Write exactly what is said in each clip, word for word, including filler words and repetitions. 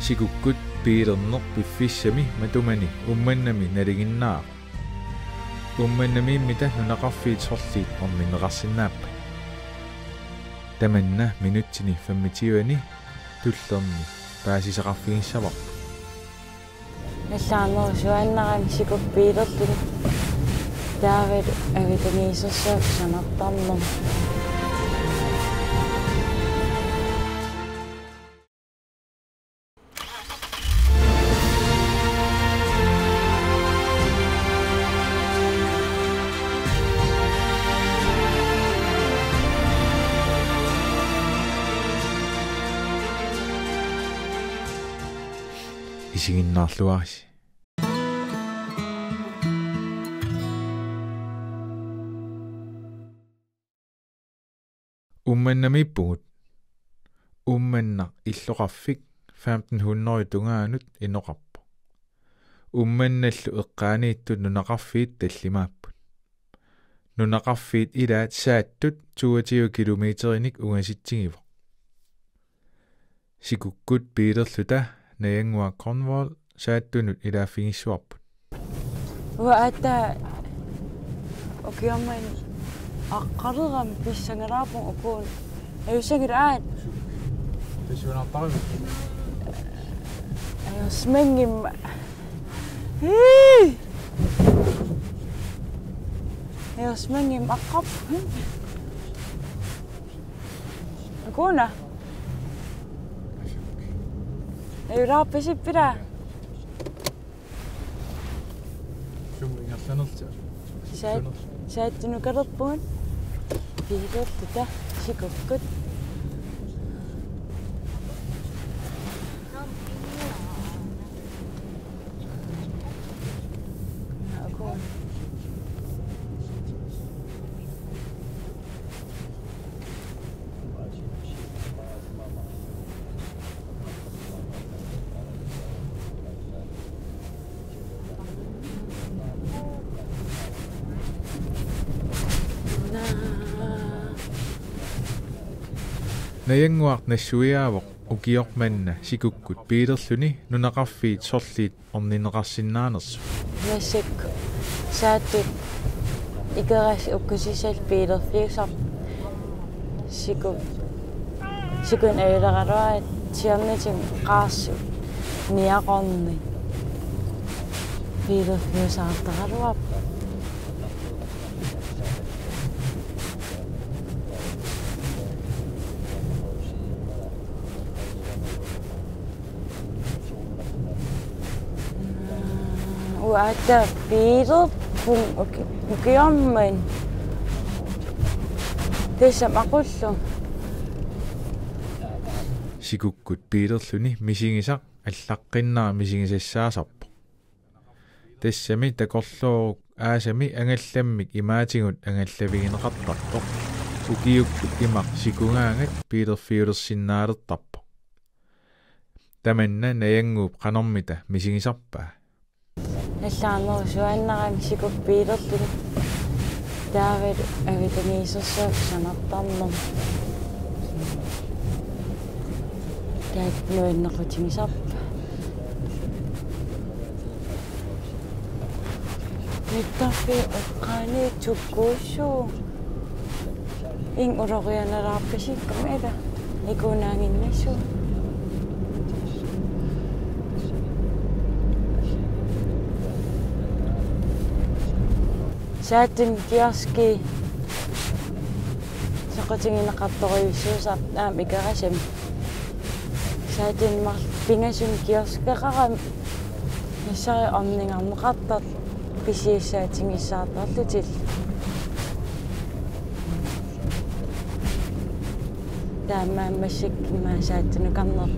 Sikukkut biilerneq piffissami matumani Uummannami nalinginnaavoq. Uummannamiimmita nunaqarfiit sorliit orninneqarsinnaappat. Tamanna minutsini femogtyve-ni tullerni paasisaqarfigissavarput. Nallarnerusuaannarami sikukkut biilerluni. Taavalu avitangiisersuaq sanartarnermi. Isiginnaarluarisi. Uummannamiippugut. Uummannaq illoqarfik femten hundrede tungaanut inoqarpoq. Uummannallu eqqaaniittut nunaqarfiit tallimaapput. Nunaqarfiit ilaat Saattut toogtyve kilometerinik ungasitsigivoq. Sikukkut biilerluta Najannguaq Grønvold Saattunut ilaaffigissavarput. Uanga aatsaat ukioq manna aqqalerama pissangalaarpunga ukuuneq. Ajussagit aat. Pissunaartarami. Ajussagimma. Hii! Ajussagimma aqqarpunga. Ukuuna. Ajulaarpisippila. Sumut ingerlanerluta. Saat-, Saattunukalerpugut. Biilerluta sikukkut. Naa, ukuuna. Najannguaq nassuiaavoq ukioq manna sikukkut biilerluni nunaqarfiit sorliit orninneqarsinnaanersut. Massakkut Saattut Ikerassi ukkusissallu biilerfiusarpoq. Siku-, sikukkut ajuleraluarput siornatigut qaarsut niaqornit biilerfiusaartaraluarput. Uanga aatsaat biilerpunga uki-, ukioq manna. Tassami aqullunga. Sikukkut biilerluni misigisaq allaqqinnera misigisassaasarpoq. Tassami takorlooruk aasami angallammik imaatigut angallavigineqartarpoq. Ukiukkut imaq sikugaangat biilerfiulersinnaalertarpoq. Tamanna Najannguup qanormita misigisarpaa. Nallarnerusuaannarami sikukkut biilerluni. Taavalu avitangiisersuaq sanartarnermi. Taakku nuannequtigisarpaa. Mittarfiup eqqaani tukkuussuu. Ing ulorianalaarpasikkami ila. Ikuunaaginnassuugut. Saattuni kioski soqutigineqartorujussuusarpoq aamma Ikerasami. Saattuni marluk pingasuni kioskeqarami nassariarluni ornigarneqartartoq pisiassaatigissaartarlutillu. Taamaammat massakkut immaqa Saattunukarneq.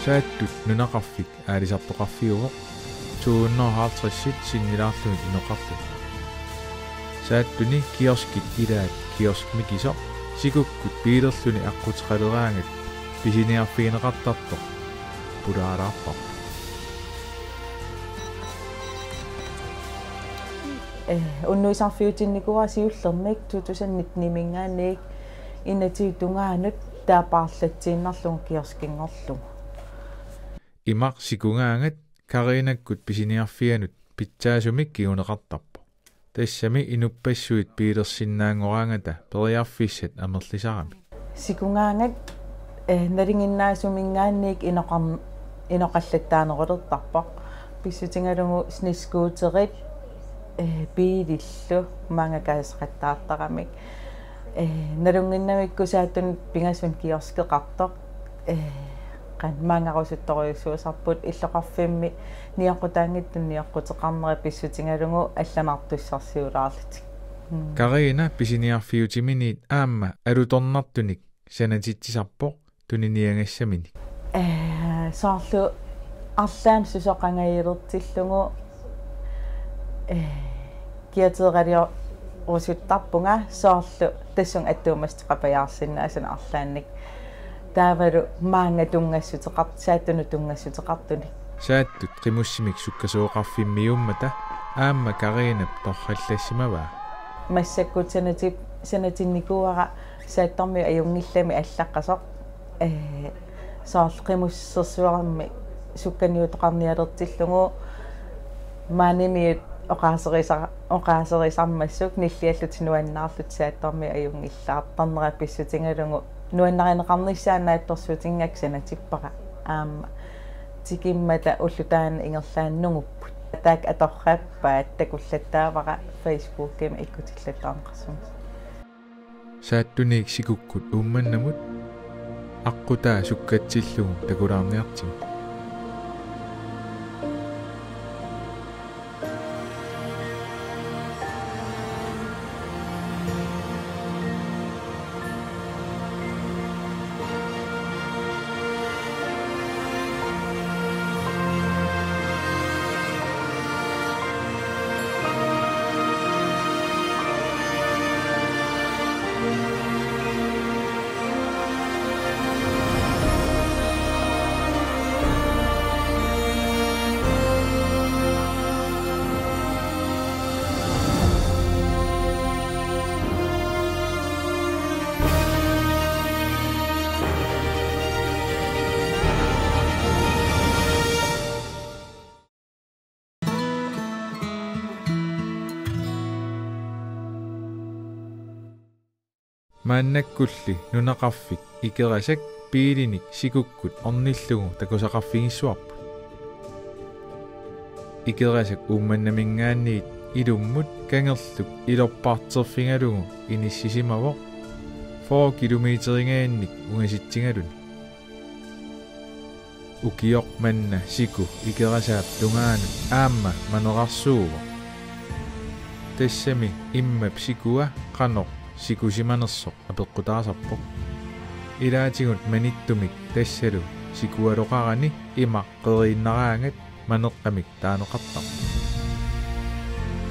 Saattut nunaqarfik aalisartoqarfiuvoq, to hundrede og halvtreds sinnilaarlugit inoqarluni. Saattuni kioskit ilaat Kiosk Mikisoq sikukkut biilerluni aqquteqaleraangat pisiniarfigineqartartoq pulaalaarparput. Eh, unnuisarfiutinnikuuara siullermik to tusind nitten-iminngaanniit enogtyve tungaanut taava paarlatsiinnarlugu kioskinngorlugu. Imaq sikugaangat Karinakkut pisiniarfianut pitsaasumik kinguneqartarpoq. Tassami inuppassuit biilersinnaanngoraangata periarfissat amerlisaramik. Sikugaangat, eh, nalinginnaasuminngaanniit inoqar-, inoqallattaanerulertarpoq. Pissutigalugu snescooterit, eh, biilillu maanga kaaseqattaartaramik. Eh, nalunnginnamikku Saattunut pingasunut kioskeqartoq. Eh, qanoq maanngarusuttorujussuusarput illoqarfimmi nioqqutaanngitsumik nioqquteqarnera pissutigalugu allanartussarsiulaarlutik. Mm. Karina pisiniarfiutiminiit aamma alutornartunik sanatitsisarpoq tuniniagassaminik. Eh, soorlu arlaannik susoqangajalertillugu, eh, kiateeraliorusuttarpunga soorlu tassunga attuumassuteqapajaarsinnaasunut arlaannik. Taavalu maanga tunngassuteqart-, Saattunut tunngassuteqartunik. Saattut qimussimik sukkasooqarfimmiummata aamma Karinap torrallassimavaa. Massakkut sanatip-, sanatinnikuuara Saattormiut ajunngillamik allaqqasoq, eh, soorlu qimussersuarmi sukkaniutoqarnialertillugu maanimiut oqaaserisa-, oqaaserisarmassuk nilliallutik nuannaarlutik Saattormiut ajunngillaartarnera pissutigalugu nuannarineqarnissaa naatsorsuutiginngakku sanatippara. Aamma tikimmata ulloq taanna ingerlaannagupput. Taakku atorrappaat, takullattaavara Facebookimi ikkutillattarneqarsimavoq. Saattuniit sikukkut Uummannamut aqqutaa sukkatsillugu takulaarniartigu. Maannakkulli nunaqarfik Ikerasak biilinik sikukkut ornillugu takusaqarfigissavarput. Ikerasak Uummannaminngaanniit ilummut kangerluk ilorparterfigalugu inissisimavoq fyrre kilometerinngaanniit ungasitsigaluni. Ukioq manna siku Ikerasaap tungaanut aamma manerarsuuvoq. Tassami immap sikua qanoq sikusimanersoq apeqqutaasarpoq. Ilaatigut manittumik tassalu sikualoqarani imaq qeriinnaraangat maneqqamik taaneqartarpoq.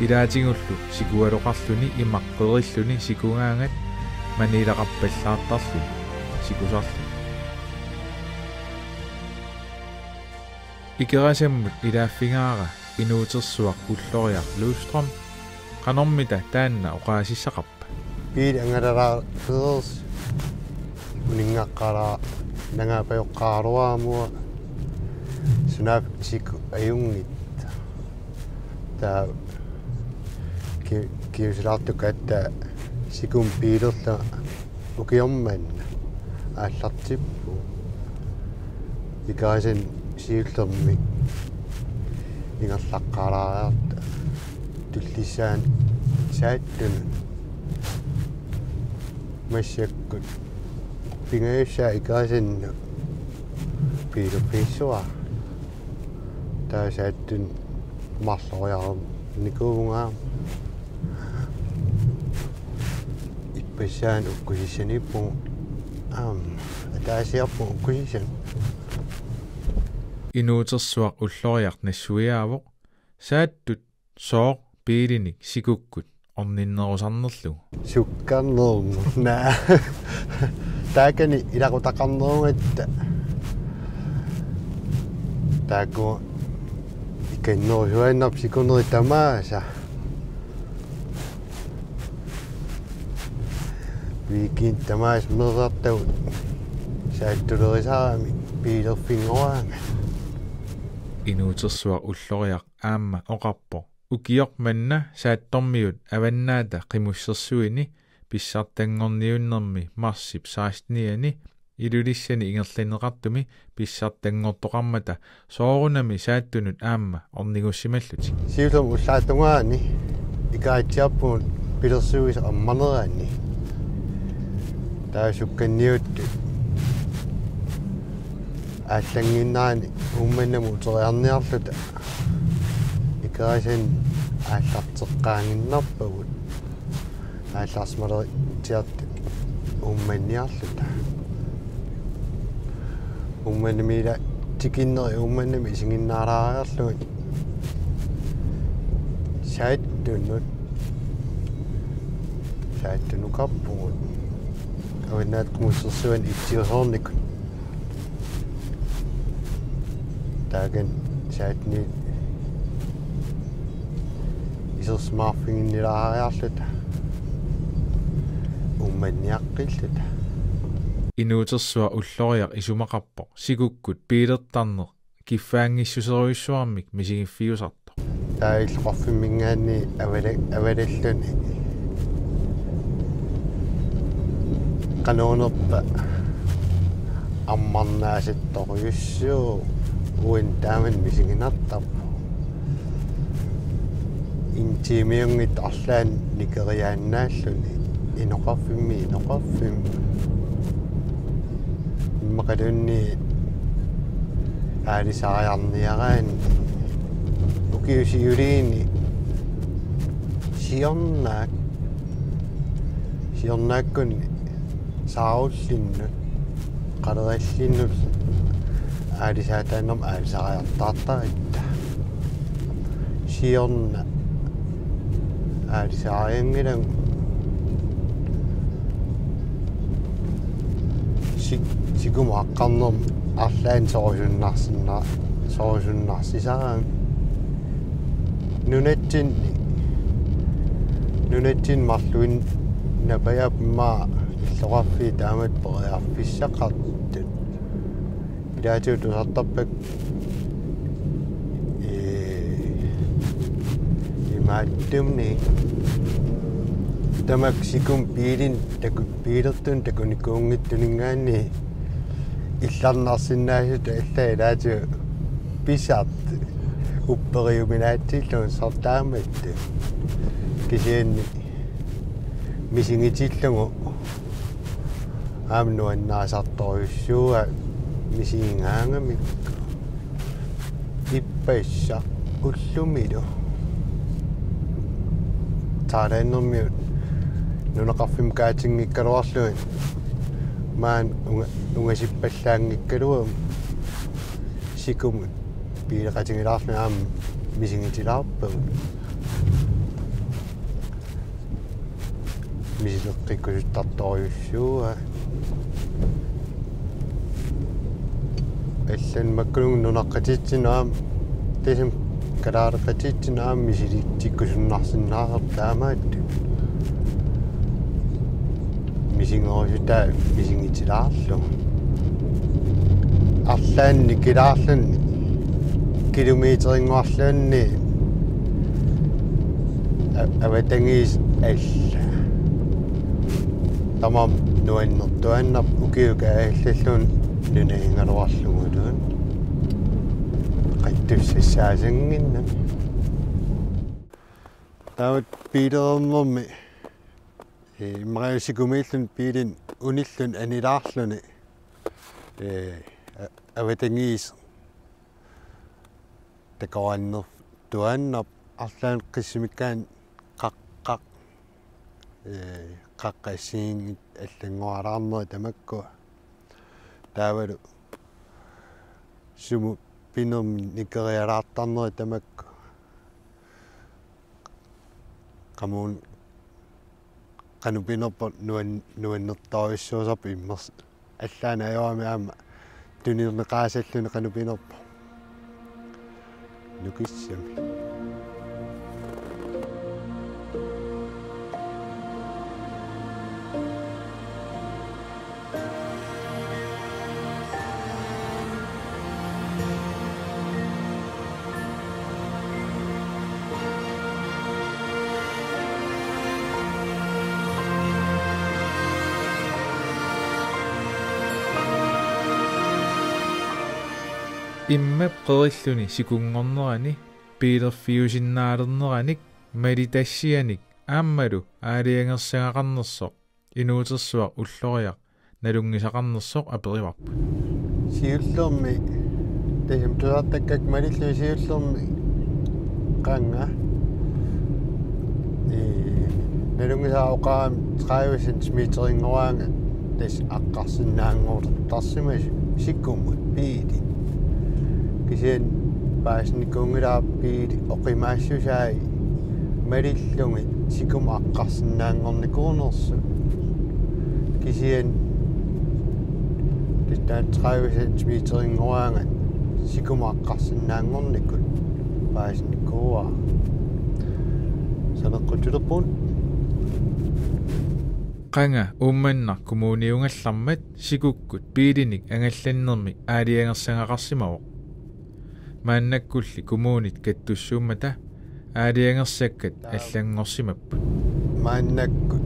Ilaatigullu sikualoqarluni imaq qerilluni sikugaangat maniilaqarpallaartarluni sikusarluni. Ikerasammut ilaaffigaara inuutersuaq Ulloriaq Løvstrøm, qanormita taanna oqaasissaqarpa? Biili angalalaarlugu uninngaqqaarlugu nangaapajoqqaaraluarama sunaaffa siku ajunngitsoq. Taava ki-, kingusilaartukkutta sikumut biilerlunga ukioq manna aallartippugut. Ikerasanut siullermik ingerlaqqaalaariarta tullissaani Saattunut. Massakkut pingajussaa Ikerasanut biilerfigissavara. Taava Saattunut marloriarnikuuvunga. Ippassaani ukkusissaniippugut. Aamma ataasiarpugut ukkusissanik. Inuutersuaq Ulloriaq nassuiaavoq saattut sooq biilinik sikukkut orninnerusarnerlugu. Sukkarnermut naa. Taakani ilaqutaqarnerugatta. Taakku ikinnerusuinnarput sikunerit tamaasa. Weekend tamaasa meerartagut saattulerisarami biilerfinngoraangat. Inuutersuaq Ulloriaq aamma oqarpoq ukioq manna Saattormiut Avannaata Qimussersuini pissartanngorniunnermi marsip sekstenianni Ilulissani ingerlanneqartumi pissartanngortoqarmata soorunami saattunut aamma ornigussimallutik. Siullermik ullaap tungaani ikaritsiarpugut pilersuisoq ammarnerani. Taava sukkanniuttut aallannginnerani Uummannamut uteriarniarluta Ikerasani aallarteqqaannginnarpagut. Aallarsimaleritsiartut Uummanniarluta. Uummannami ila tikinneri Uummannami isiginnaalaariarlugit saattunut. Saattunukarpugut. Avannaata Qimussersuani itsiosoornikut. Taakani saattunit isersimaarfiginnilaariarluta. Uummanniaqqilluta. Inuutersuaq Ulloriaq isumaqarpoq sikukkut biilertarneq kiffaanngissuserujussuarmik misigiffiusartoq. Taava illoqarfimminngaanniit avala-, avalalluni. Qanoq-unerpa ammarnaasattorujussuuvoq uani taamani misiginartarpoq. En timiunngitsoq arlaannik nikeriaannaalluni inoqarfimmi inoqarfimmi. Immaqaluunniit aalisariarniaraanni ukiuni siuliini siornaak, siornaakkunni saarullinnut qalerallinnut aalisaataannarmik aalisariartaartaratta. Siorna aalisarianngilagut sik-, sikumut aqqarnermut arlaannik sorusunnarsinna-, sorusunnarsisaraangat. Nunatsinni, nunatsinni marluinnarpajappoq immaqa illoqarfiit taamatut periarfissaqartut. Ilaatigut tusartarpakka, ee, imaattumik tamakku sikumut biilinik taku-, biilertunik takunikuunngitsuninngaanniit illarnarsinnaasutut allaat ilaatigut pisartut upperiuminaatsillutik soorlu taamaattoq. Kisianni misigitillugu aamma nuannarisartorujussuuara misigigaangamikku. Ippassaq ullumilu. Thailandimiut nunaqarfimmi kaatinngikkaluarlugit maani unga-, ungasippallaanngikkaluarlugit sikumut biileqatigilaarlugit aamma misigitilaarpagut. Misileqqikkusuttartorujussuuara. Allanut makkununnga nunaqqatitsinnut aamma, tassami kalaaleqatitsinnut aamma misilitsikkusunnarsinnaasarput taamaattut. Misigerusutaat misigitilaarlugu. Arlaannik nikilaarluni kilometerinnguarluunniit a-, avatangiisit alla. Tamarmik nuannertuaannarput ukiukkut aallallugu nunagigaluarluguluunniit. Qattussassaasanngimmat. Taava biilereernermi, ee, immaqa sikumiilluni biilinik unilluni anilaarluni, ee, a-, avatangiisit takorannertuaannarput arlaannik qissimikkaanni qaqqaq, ee, qaqqat assigiinngitsut allanngoraarnerit tamakkua. Taavalu sumut pinermi nikerialaartarneri tamakku. Qamuun qanoq pinerpoq nuan-, nuannertorujussuusarpoq immers-, allaanut ajorami aamma tunineqaasalluni qanoq pinerpoq. Nukissami. Immap qerilluni sikunngornerani biilerfiusinnaalerneranik malitassianik aammalu aalajangersagaqarnersoq inuutersuaq ulloriaq nalunngisaqarnersoq aperivarput. Siullermik, tassami tusartakkakka malillugit siullermik qanga. Ee, nalunngisara oqarami tredive centimeterinngorpaat tassa aqqarsinnaanngortarsimasut sikumut biilit. Kisianni paasinikuunngilara biilit oqimaassusaat malillugit sikumut aqqarsinnaanngornikuunersut. Kisianni tassa tredive centimeterinngorpaat sikumut aqqarsinnaanngornikut paasinikuuara. Saneqqutilerpugut. Qanga Uummannaq kommuniugallarmat sikukkut biilinik angallannermik aalajangersagaqarsimavoq. Maannakkulli kommunit kattussuummata aalajangersakkat allanngorsimapput. Maannakkut.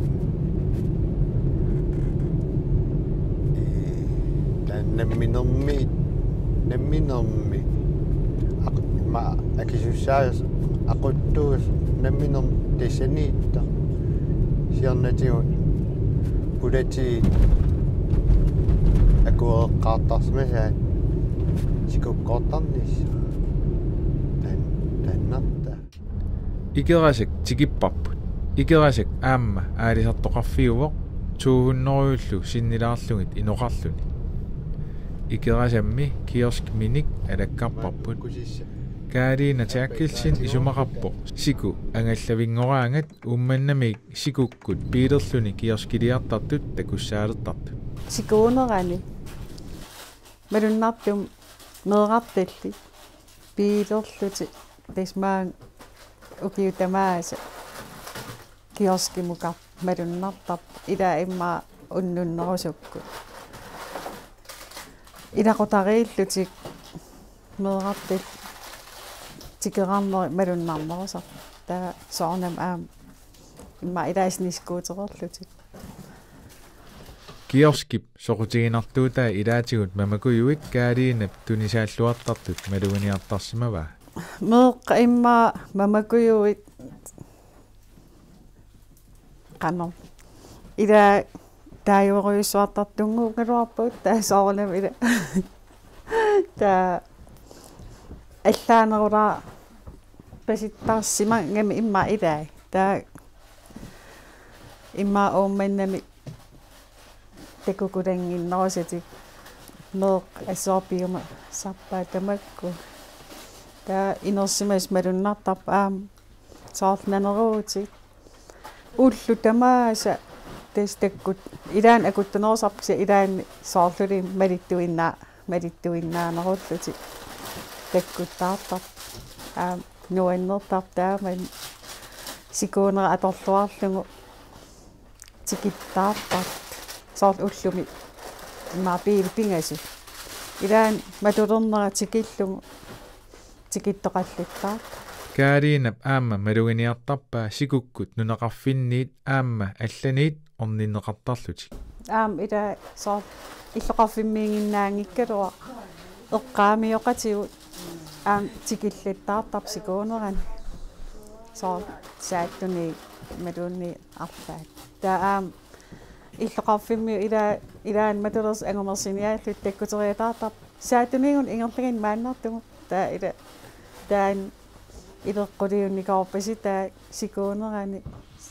Ee, taanna namminermi, namminermi. Aq-, ma-, akisussaas-, aquttuus namminermi tassaniittoq. Siornatigut pulatiit akueqqaartarsimasaat sikukkoortarnissaq. Tan-, tannarta. Ikerasak tikipparput. Ikerasak aamma aalisartoqarfiuvoq to hundrede sinnilaarlugit inoqarluni. Ikerasammi kioskiminik alakkarparput. Karina Terkelsen isumaqarpoq siku angallavinngorpaat Uummannamit sikukkut biilerluni kioskiliartartut takussaalertartut. Sikuunerani malunnartumik meerartallit biilerlutik tassa maanga ukiut tamaasa kioskimukarput malunnartarput, ilaa immaqa unnunnerusukkut. Ilaqutariillutik meerartallit tikeraarnerit malunnarnerusarput. Taava soorunami aamma immaqa ilaa snescootererlutik. Kioskip soqutiginartuutai ilaatigut mamakujuit Karinap tunisaalluartartut maluginiartarsimavaa. Meeqqat immaqa mamakujuit qanoq. Ilaa taajorujussuartartunnguugaluarput taava soorunami ilaa. Taava allaanerulaarpasittarsimagami immaqa ilaa. Taava immaqa Uummannami takukulannginnerusatik meeqqat assorpiumasarpaat tamakku. Taava inersimasut malunnartarput aamma soorlu naneruutit. Ullut tamaasa tassa takkut ilaanni akuttunerusarput kisianni ilaanni soorluli malittuinnaa-, malittuinnaanerullutik takkuttaartarput. Aamma nuannertarput taamani sikuunera atorluarlugu tikittaartarput. Soorlu ullumi immaqa biilit pingasut. Ilaanni matulernera tikillugu tikittoqallattarpoq. Karinap aamma maluginiartarpaa sikukkut nunaqarfinniit aamma allaniit orninneqartarlutik. Aamma ilaa soorlu illoqarfimmiiginnaanngikkaluaq eqqaamioqatigut aamma tikillattaartarput sikuunerani. Soorlu saattuniit imaluunniit arlaat. Taava aamma illoqarfimmiut ilaa, ilaanni matulersut angumersiniaallutik takkuteriataartarput. Saattuniinnguaq ingerlaannaq maannartugut. Taava ilaa taanna ileqquliunnikoorpasitaa sikuunerani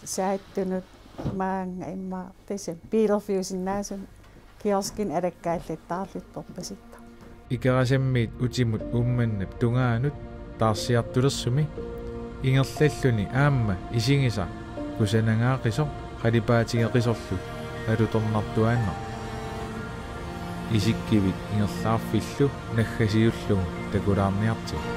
saattunut maanga immaqa tassa biilerfiusinnaasumik kioskini alakkaallattaarlutik torpasittarput. Ikerasammiit utimut Uummannap tungaanut taarsiartulersumi ingerlalluni aamma isigisaq kusanangaaqisoq qalipaatigeqisorlu alutornartuaannarpoq. Isikkivik ingerlaarfillu naggasiullugu takulaarniartigu.